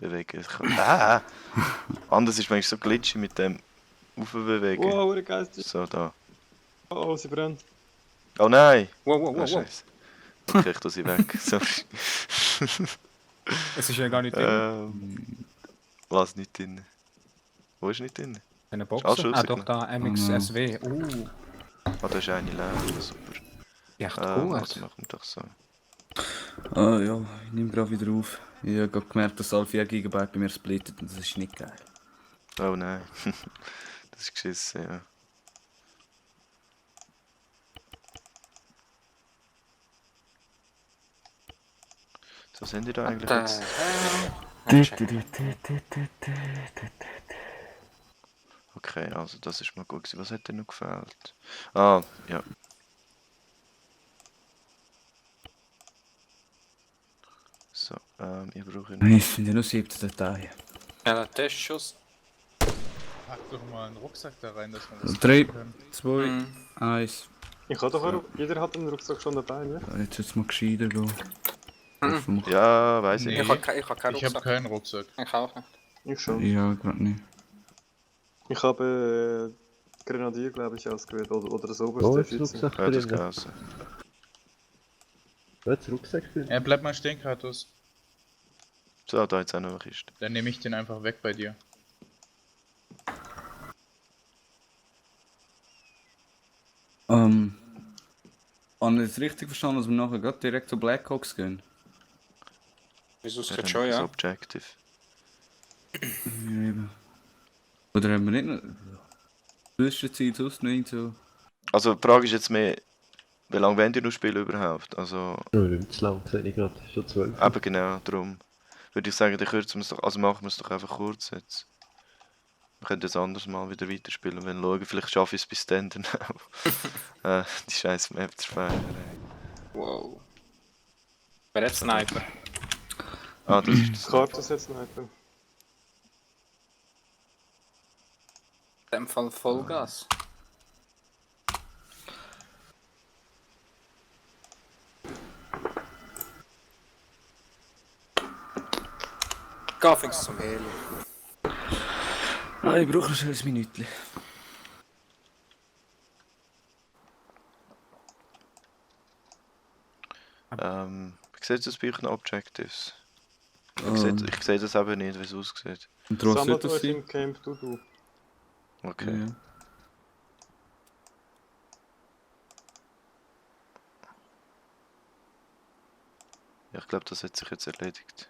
bewegen. Anders ist manchmal so glitschig mit dem Aufbewegen. Wow, der Geist. So, da. Oh, sie brennt. Oh nein! Wow. Scheiße. Okay, ich tue sie weg. Sorry. Es ist ja gar nicht drin. Was nicht drin? Wo ist nicht drin? Eine Alles Box. schon Ah, doch, rausgenommen? da MXSW. Ah, da ist eine leer. Super. Echt Also gut. machen wir doch so. Ah ja, ich nehme gerade wieder auf. Ich habe gerade gemerkt, dass alle 4 GB bei mir splittet und das ist nicht geil. Oh nein. Das ist geschissen, ja. So sind die da eigentlich jetzt? Okay, also das ist mal gut gewesen. Was hat denn noch gefehlt? Ah, ja. So, ich brauche noch... Ich finde nur 17 Dateien. Ja, der Testschuss. Pack doch mal einen Rucksack da rein, dass man das 3, können. 2, 1. Ich habe doch einen, jeder hat einen Rucksack schon dabei, ne? Jetzt wird's mal gescheiter gehen. Hoffentlich. Ja, weiß ich Nee. Ich nicht. habe keinen Ich habe Rucksack. keinen Rucksack. Ich auch nicht. Ich schon. Ja, gerade nicht. Ich habe Grenadier, glaube ich, ausgewählt. Oder das Wo oberste ist Schütze. Rucksack Ja, das drin? Gas. Wo ist Rucksack drin? Ja, bleib mal stehen, Kratos. So, da jetzt auch noch eine Kiste. Dann nehme ich den einfach weg bei dir. Habe ich es richtig verstanden, dass wir nachher gerade direkt zu Blackhawks gehen? Wieso es Ja, geht dann schon, das ja? Objective. Ja, eben. Oder haben wir nicht noch... Zwischenzeit sonst nicht so... Also die Frage ist jetzt mehr, wie lange wollen die noch spielen überhaupt? Also, Oh, nicht zu lang, sehe ich gerade. Schon 12. eben genau, darum würde ich sagen, dann kürzen wir es doch, also machen wir es doch einfach kurz jetzt. Wir können das anders mal wieder weiterspielen, wenn schauen, vielleicht schaffe ich es bis dann auch. Die scheiß Map zu speichern. Wow. Wer hat Sniper? Ah, das ist das. Kartus jetzt Sniper. In dem Fall Vollgas. Geh fix zum Heli. Ah, ich brauche noch ein Minütchen. Wie sieht das bei euch noch Objectives? Und Ich sehe das eben nicht, wie es aussieht. was Sammelt sollte das euch sein? im Camp Dudu. Okay. Ja. Ja, ich glaube, das hat sich jetzt erledigt.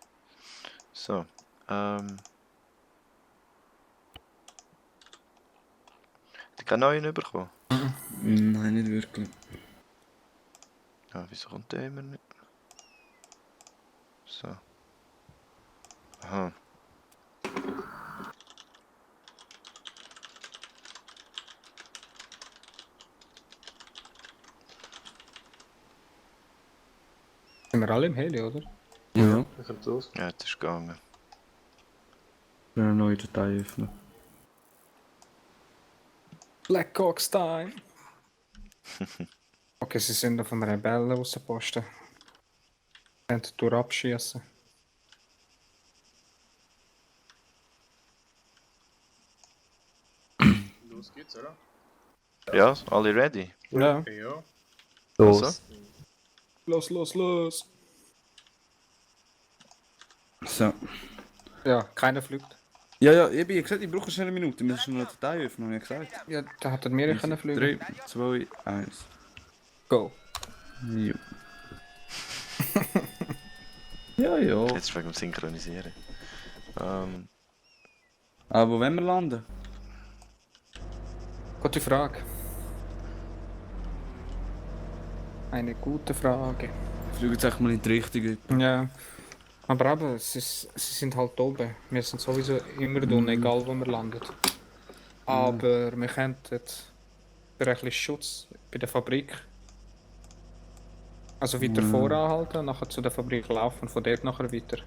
So, die keinen neuen bekommen? Nein, nicht wirklich. Ja, wieso kommt der immer nicht? So. Aha. Sind wir alle im Heli, oder? Ja. Ich hab los. Ja, das ist gegangen. Eine neue Datei öffnen. Blackhawks Time! Okay, sie sind auf einem Rebellen rausgepostet. Können die Tour abschießen. Los geht's, oder? Ja, alle ready? Ja. Okay, jo. Los. Also? Los! So. Ja, keiner fliegt. Ja, ich habe gesagt, ich brauche schon eine Minute. Wir müssen noch eine Datei öffnen, habe ich gesagt. Ja, da hätten wir können fliegen. 3, 2, 1. Go. Jo. Ja. Jetzt wegen dem Synchronisieren. Aber wo wollen wir landen? Gute Frage. Eine gute Frage. Fliegen jetzt echt mal in die Richtung. Ja. Aber eben, sie sind halt oben. Wir sind sowieso immer unten, egal wo wir landen. Aber wir könnten für ein bisschen Schutz bei der Fabrik. Also weiter voranhalten, nachher zu der Fabrik laufen und von dort nachher weiter.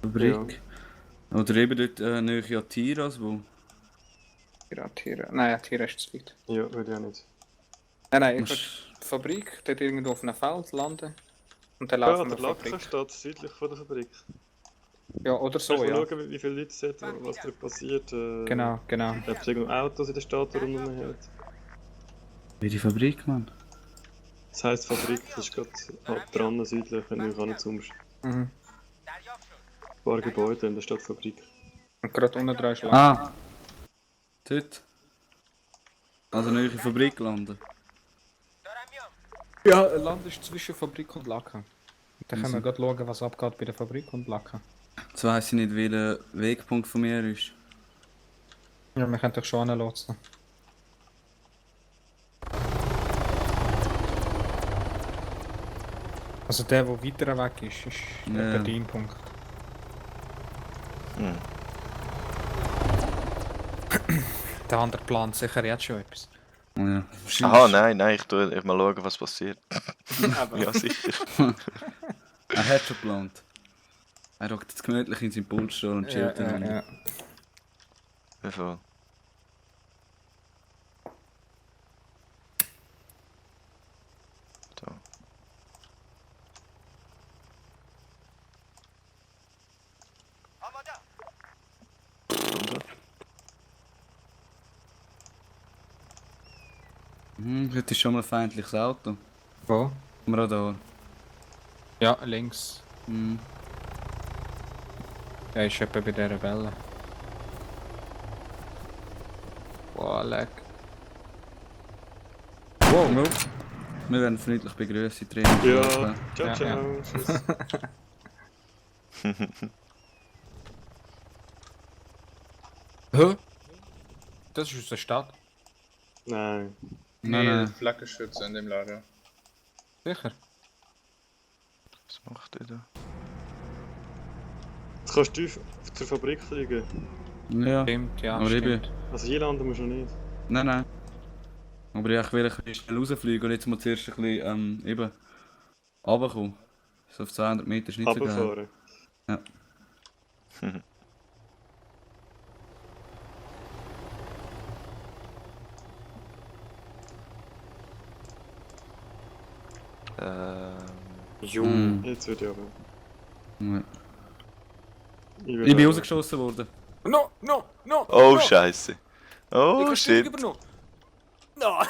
Fabrik. Oder eben dort näher an Tiras, wo... Nein, Tiere ist zu weit. Ja, würde ich auch nicht. Nein, ich würde die Fabrik dort irgendwo auf einem Feld landen. Und dann Ja, laufen der wir zur Lacker Fabrik. steht südlich von der Fabrik. Ja, oder so, Mal ja. schauen, wie viele Leute es hat, was da passiert. Genau. Ob es irgendwo Autos in der Stadt rum hat. Wie die Fabrik, Mann. Das heisst Fabrik, das ist gerade halb dran, südlich, wenn du nicht zoomst. Mhm. Ein paar Gebäude in der Stadtfabrik. Und gerade unten dran ist Land. Ah! Dort. Also eine neue Fabrik landen. Ja, Land ist zwischen Fabrik und Lacken. Dann können wir Mhm. gerade schauen, was abgeht bei der Fabrik und Lacken. Jetzt weiss ich nicht, welcher Wegpunkt von mir ist. Ja, wir können dich schon anlotsen. Also der weiter weg ist Ja. etwa dein Punkt. Hm. Der andere plant sicher jetzt schon etwas. Ja. Aha, nein, ich tu mal schauen, was passiert. Aber Ja, sicher. Er hat schon geplant. Er hockt jetzt gemütlich in seinem Pulsstuhl und chillt dann. ja. Wie viel? Da. Stunde. Das ist schon mal ein feindliches Auto. Wo? Am Radar. Ja, links. Mhm. Er ist etwa bei dieser Welle. Wow, leck. Wow! No. Wir werden freundlich begrüßen drin. Ja, ciao, Ja, ciao. Tschüss. Hä? Das ist aus der Stadt. Nein. Nein, Nee, nein. Flaggenschütze in dem Lager. Sicher? Was macht ihr da? Jetzt kannst du zur Fabrik fliegen. Ja. Stimmt, ja, Aber ich bin- stimmt. Also hier landen musst du noch nicht. Nein. Aber ich will ein bisschen schnell rausfliegen und jetzt mal zuerst ein bisschen eben runterkommen. So auf 200 Meter ist nicht so geil. Runterfahren. Jo. Mhm. Jetzt wird ja aber. Ja. will Ich bin auch- rausgeschossen worden. No! Oh, Scheiße. Oh, Ich shit. übernommen. No!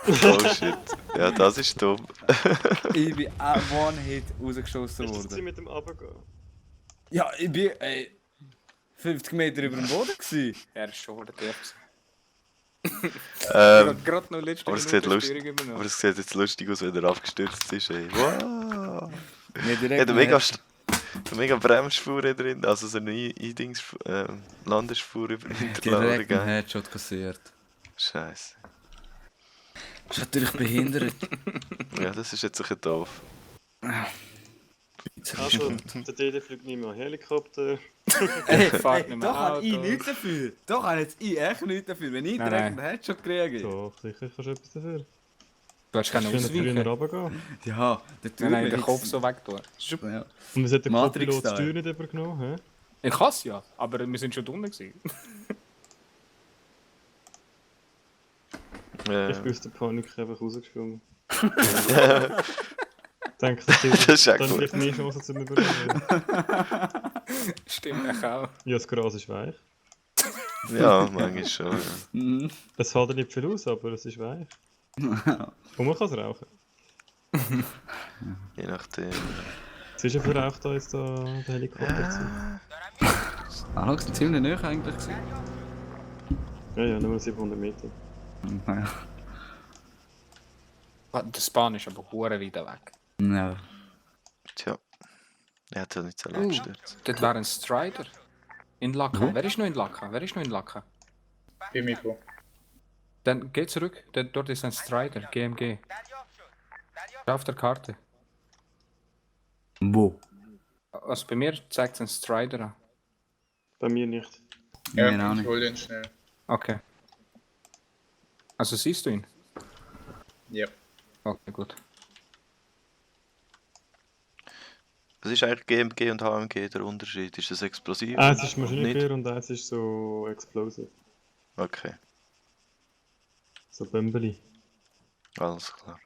Oh, shit. Ja, das ist dumm. Ich bin One-Hit rausgeschossen Ist das gewesen worden. mit dem Runtergehen? Ja, ich bin 50 Meter über dem Boden gewesen. Er ist schon der Tief. Gerade noch letzte aber es Minute sieht lustig- Steuerung übernommen. Aber es sieht jetzt lustig aus, wenn er abgestürzt ist. Ey. Wow. Ja, Ja, direkt der mega Bremsspur drin, also so eine Landesspur über Hinterladen. direkt einen Gell? Headshot kassiert. Scheiße. Das ist natürlich behindert. Ja, das ist jetzt ein bisschen doof. Also, der DD fliegt nicht mehr Helikopter. Ey, fahrt nicht mehr doch habe ich Auto. nichts dafür. Doch habe jetzt ich echt nichts dafür. Wenn ich Nein, direkt nein. einen Headshot kriege. Doch, sicher kannst du etwas dafür. Du hast keinen Du kannst früher Ausweichen. runtergehen. Ja, der tut Nein, mir den jetzt- Kopf so weg tun. Ja. Und es hat der Matrix Co-Pilot die Style. Steuer nicht übergenommen, hä? Ich kann's ja, aber wir sind schon drinnen gewesen. Ja. Ich bin aus der Panik einfach rausgesprungen. Denke, das ist ja dann gut. vielleicht mehr Chancen zum Überleben. Stimmt, ich auch. Ja, das Gras ist weich. Ja, manchmal schon. Ja. Mhm. Es fällt nicht viel aus, aber es ist weich. Und man kann es rauchen. Je nachdem. Es ist ja verraucht da jetzt da der Helikopter zu. Ah, das war ziemlich nah eigentlich. gewesen. Ja, nur 700 Meter. Ja. Der Span ist aber hure weit weg. Ja. Tja. Er hat ja nicht so abgestürzt. Dort wäre ein Strider. In Lacken. Wer ist noch in Lacken? Bimiko. Dann geh zurück. Dort ist ein Strider. GMG. Schau auf der Karte. Wo? Also bei mir zeigt es einen Strider an. Bei mir nicht. Ja, Mir auch ich nicht. hol den schnell. Okay. Also siehst du ihn? Ja. Okay, gut. Was ist eigentlich GMG und HMG der Unterschied? Ist das explosiv? Eins ist und Maschinengewehr und eins ist so explosive. Okay, So Bömbeli. alles klar.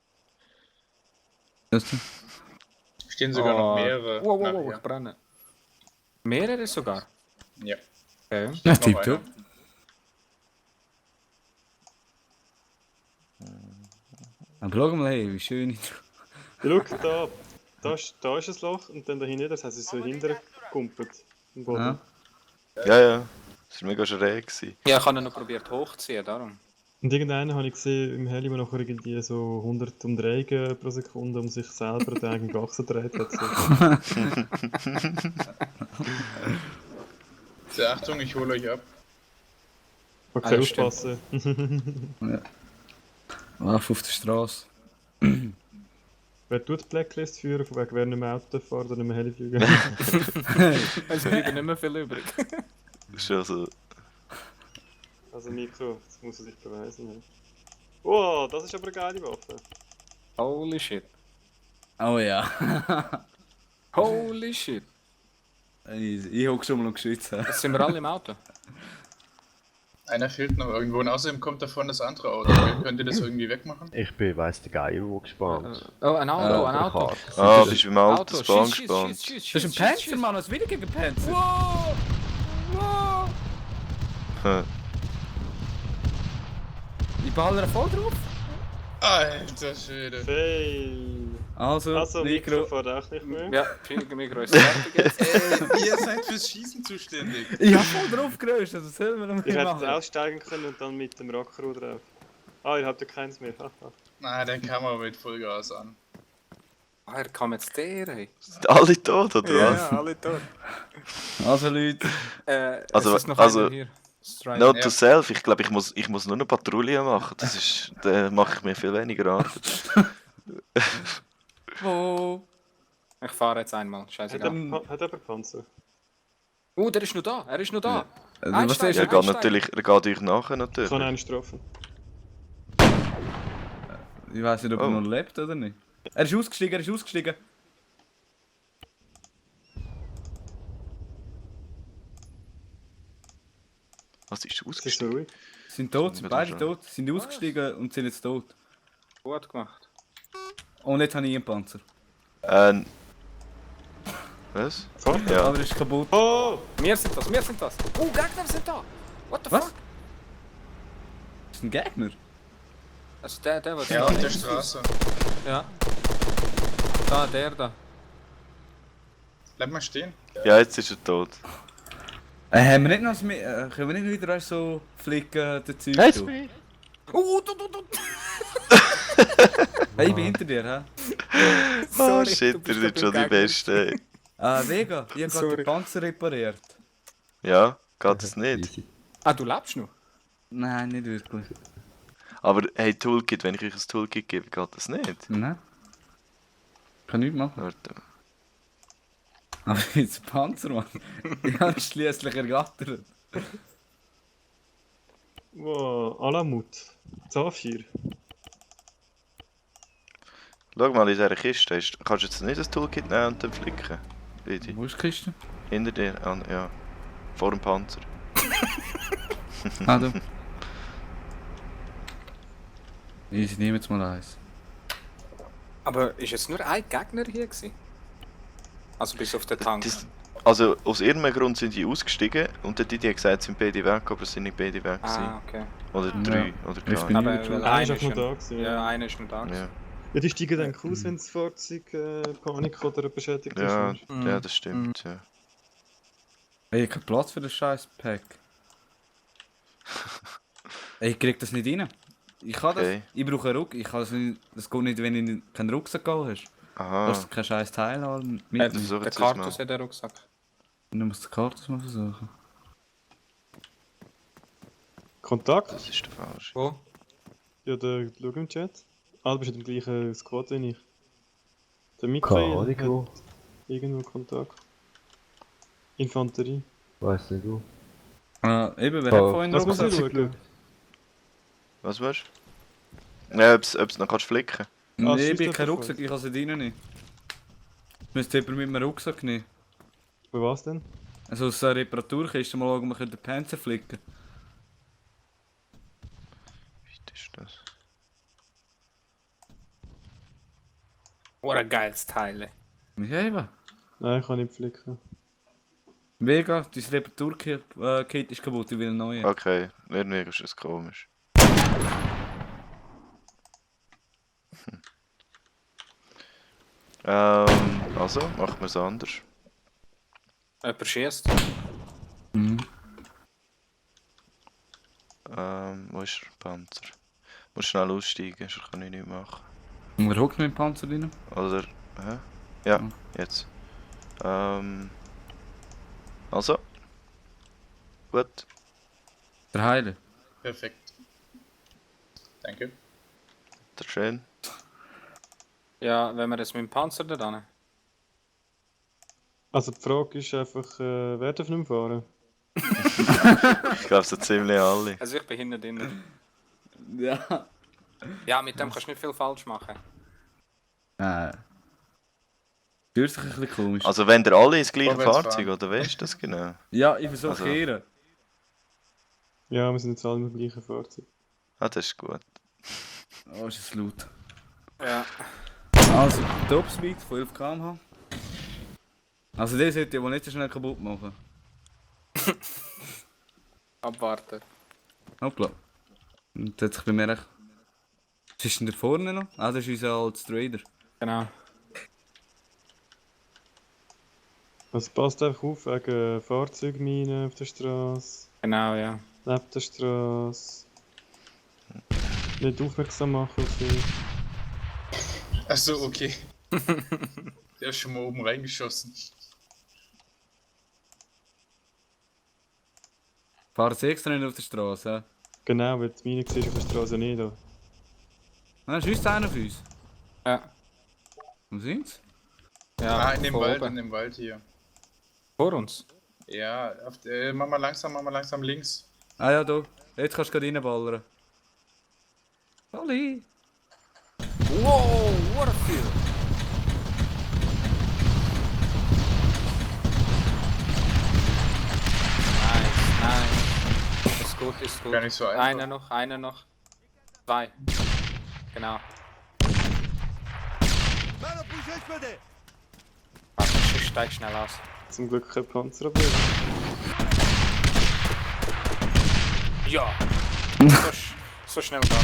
Das du? Stehen sogar noch Oh. mehrere. Wow, nachher. ich brenne. Mehrere sogar? Ja. Okay. Ja, Noch tipptopp. Aber schau mal, hey, wie schön ich... Ja, schau, da ist ein Loch und dann dahinter, das heißt, es ist so hinterher gekumpelt. Im Boden. Ja. Ja. Das war mega schräg gewesen. Ja, ich habe ihn noch probiert hochzuziehen, darum. Und irgendeinen habe ich gesehen im Heli, der nachher irgendwie so 100 Umdrehungen pro Sekunde um sich selber den eigenen Achse gedreht hat. So. So, Achtung, ich hole euch ab. Okay, Alles stimmt. aufpassen. Lauf auf der Straße. Wer tut die Blacklist führen, von wegen wer nicht mehr Auto fahren oder nicht mehr Heli fliegen? Es bleibt nicht mehr viel übrig. Das ist also... Also Mikro, das muss er sich beweisen. Ja. Oh, das ist aber eine geile Waffe. Holy shit. Oh ja. Holy shit. Easy. Ich hab schon mal noch geschützt. Jetzt sind wir alle im Auto. Einer fehlt noch irgendwo und außerdem kommt davon das andere Auto. Könnt ihr das irgendwie wegmachen? Ich bin, weiss der Geier, wo gespannt. Oh, ein Auto, ein Auto. Ah, bist du im Auto, Auto, das Bahn schieß, gespannt. schieß, Das ist ein Panzer, Mann, was will ich gegen Panzer? Wow! Wow! Hä. Ich baller voll drauf. Alter Schwede. Fail! Also, Also, Mikro Mikro. fährt auch nicht mehr. Ja, Mikro ist fertig jetzt. Ihr seid fürs Schießen zuständig. Ich hab voll drauf geröstet, das sollen wir noch Ich mehr hätte machen. aussteigen können und dann mit dem Rockrohr drauf. Ah, ihr habt ja keins mehr. Haha. Na, der Kamera mit Vollgas an. Ah, er kam jetzt der, ey. Sind alle tot, oder was? Ja, alle tot. Also Leute, Also- es ist noch also- einer hier. Strike. Note Ja. to self, ich glaube, ich muss nur eine Patrouille machen. Das ist, da mache ich mir viel weniger Arbeit. wo? Ich fahre jetzt einmal, Hat scheißegal. jemand Panzer? Der ist noch da, er ist noch da. Was Einsteigen, ist Ja, einsteigen. er geht euch nachher Ich natürlich. kann einen strafen. Ich weiß nicht, ob er Oh. noch lebt oder nicht. Er ist ausgestiegen. Was ist Es ist so ausgestiegen? ruhig. Sind tot, Schon sind wieder beide schon. tot. Sind ausgestiegen und sind jetzt tot. Gut gemacht. Und jetzt habe ich einen Panzer. Was? Fahrt Ja. Aber er ist kaputt. Oh! Wir sind das. Oh, Gegner sind da. What the Was? fuck? Das ist ein Gegner. Also der was Ja, da auf der links Straße. ist. Ja. Da, der da. Bleib mal stehen. Ja, jetzt ist er tot. Haben wir nicht noch können wir nicht wieder so flicken, den Zeug Heißt tun? mich? Oh, Hey, ich bin hinter dir, hä? Oh Sorry, du shit, bist ihr seid doch schon die ein Beste. Vega, ich habe gerade Sorry. den Panzer repariert. Ja, geht das nicht. Easy. Ah, du lebst noch? Nein, nicht wirklich. Aber hey, Toolkit, wenn ich euch ein Toolkit gebe, geht das nicht. Nein. Ich kann nichts machen. Warte. Aber jetzt ein Panzer, Mann. Ich habe ihn schliesslich ergattert. Wow, Alamut. Zafir. Schau mal in dieser Kiste. Kannst du jetzt nicht das Toolkit nehmen und dann flicken? Bitte. Wo ist die Kiste? Hinter dir, ja. Vor dem Panzer. Ah, da. Ich nehme jetzt mal eins. Aber ist jetzt nur ein Gegner hier gewesen? Also bis auf den Tank. Also aus irgendeinem Grund sind die ausgestiegen und dann die haben gesagt, es sind beide weg, aber es sind nicht beide weg gewesen. Ah, okay. Oder Ja. drei, oder Ich bin keine. Aber nicht weil Einer ist einer auch noch ist da gewesen. ja, einer ist noch da. Ja, gewesen. Ja, die steigen dann aus, wenn das Fahrzeug Panik oder beschädigt ja, ist. ja, das stimmt. Ja. Ey, ich hab keinen Platz für das scheiß Pack. Ey, ich krieg das nicht rein. Ich kann Okay. das. Ich brauche einen Rucksack. Ich kann das nicht. Das geht nicht, wenn du keinen Rucksack hast. Du Aha. hast kein scheiß Teil Der mit. versuchen der Sie es Kartus hat den Rucksack. Du musst die Karte mal versuchen. Kontakt? Das ist der falsche. Wo? Ja, der schau im Chat. Ah, du bist in dem gleichen Squad wie ich. Der Keine Michael Ahnung hat wo. irgendwo Kontakt. Infanterie. Weiss nicht wo. Eben, wer Oh, hat vorhin einen Das muss ich Rucksack? schauen. Was willst du? Ja, ob es noch kannst flicken. Nee, Ah, ich schießt bin jemand kein vor? Rucksack, ich kann sie drinnen nicht. Müsste jemand mit einem Rucksack nehmen. Für was denn? Also aus einer Reparaturkiste mal schauen, ob wir den Panzer flicken. Wie ist das? What ein geiles Teil. Ja, eben. Nein, ich kann nicht flicken. Vega, dein Reparaturkit ist kaputt, ich will einen neuen. Okay, irgendwie ist das komisch. Also, machen wir es anders. Jemand schießt. Mhm. Wo ist der Panzer? Muss schnell aussteigen, sonst kann ich nichts machen. Und wer hockt mit dem Panzer rein? Oder, hä? Ja, Hm. jetzt. Also. Gut. Der Heiler. Perfekt. Danke. Das ist schön. Ja, wenn wir jetzt mit dem Panzer da dran. Also die Frage ist einfach, wer darf nicht mehr fahren? Ich glaube, so ziemlich alle. Also ich bin hinten drin. Ja. Ja, mit dem kannst du nicht viel falsch machen. Fühlt sich ein bisschen komisch. Also, wenn ihr alle ins gleiche Vorwärts Fahrzeug, fahren. oder weißt du das genau? Ja, ich versuche Also- kehren. Ja, wir sind jetzt alle im gleichen Fahrzeug. Ah, das ist gut. Oh, ist es laut. Ja. Also, Topspeed von 11 km/h. Also, der sollte ja wohl nicht so schnell kaputt machen. Abwarten. Hoppla. Und hat sich bemerkt. Was ist denn da vorne noch? Ah, das ist unser alter Trader. Genau. Also passt einfach auf wegen Fahrzeugminen auf der Straße, Genau, ja. neben der Straße. Nicht aufmerksam machen auf sie. Achso, okay. Der ist schon mal oben reingeschossen. Fahren sie extra nicht auf der Straße, hä? Genau, weil die Mine siehst du auf der Straße nicht. Da. Nein, schießt einer auf uns. Ja. Wo sind's? Ja, In dem von Wald, oben. in dem Wald hier. Vor uns. Ja, mach mal langsam links. Ah ja, da. Jetzt kannst du gerade reinballern. Olli! Wow, what a feel. Nice. Ist gut, ist gut. Gar nicht so einfach. Einer noch. 2. Genau. Warte, ich steig schnell aus. Zum Glück kein Panzerabwehr. Ja. So schnell geht's.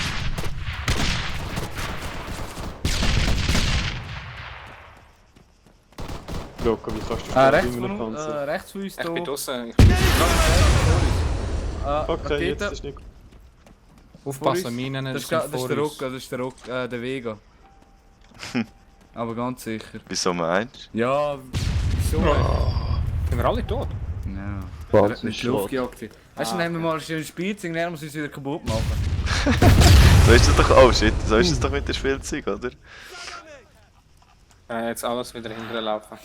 Locker, wie kannst du Rechts mit einem von uns, Panzer? rechts von uns Ich da. bin draußen. Okay, jetzt Rakete. ist nicht... Aufpassen, Minen Das sind ist vor der uns. Ruck, das ist der Vega. Aber ganz sicher. Wieso meinst Ja, wieso? Sind wir alle tot? Ja. Schwarz Mit ist der Luft schwarz. gejagt. Weißt du, dann haben wir mal ein schönes Spielzeug, dann muss uns wieder kaputt machen. du? So ist das doch. Oh shit, so ist das doch mit dem Spielzeug, oder? Jetzt alles wieder hinterlaufen.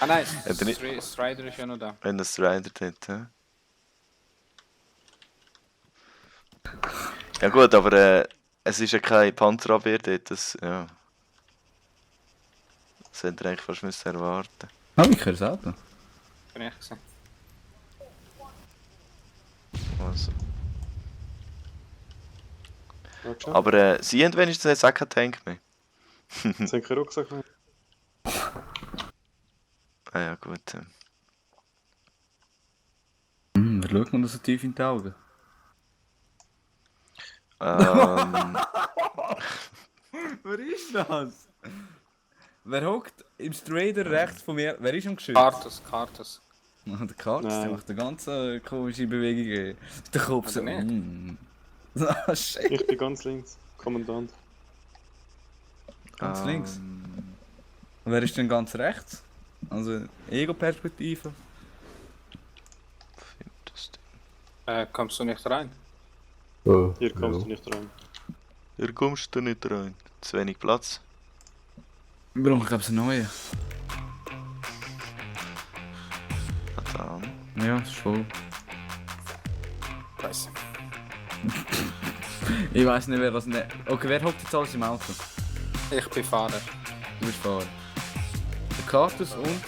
Ah nein, Hat er nicht- Strider ist ja noch da. Wenn das Rider hat, hä? Ja gut, aber es ist ja kein Panzerabwehr dort, das, ja. Das hätte ihr eigentlich fast müssen erwarten. Ah, ich höre es auch. Bin ich gesehen. Also. Warte schon. Aber sie haben wenigstens jetzt auch keinen Tank mehr. Sie haben keinen Rucksack mehr. Ah ja, gut. Wer schaut man da so tief in die Augen? Wer ist das? Wer hockt im Strader rechts von mir? Wer ist am Geschütz? Kartus. Der Karts, der Nein. macht eine ganz komische Bewegung. Der Kopf so. Oder nicht? Ah, shit. Ich bin ganz links. Kommandant. Ganz links. Und wer ist denn ganz rechts? Also Ego-Perspektive. Kommst du nicht rein? Oh, Hier kommst ja. du nicht rein. Hier kommst du nicht rein. Zu wenig Platz. Wir brauchen, glaube ich, einen neuen. Dann. Ja, ist voll. Scheiße. Ich weiß nicht, wer das nicht. Okay, wer hockt jetzt alles im Auto? Ich bin Fahrer. Du bist Fahrer. Der Kartus und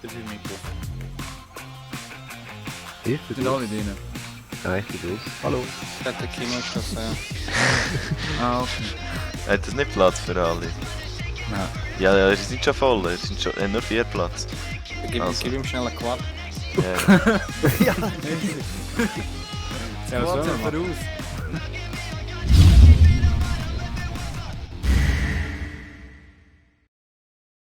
Das ist mein Buch. Ich sind bin alle raus. drinnen. Ja, ich bin raus. Hallo. Der Kimo ist das, Ah, okay. Hat das nicht Platz für alle? Nein. Ja, ja, sie sind schon voll. Es sind schon nur 4 Platz. Gib ihm schnell einen Quad. Ja. Ja, Ja, was Quad sollen wir sind machen? voraus.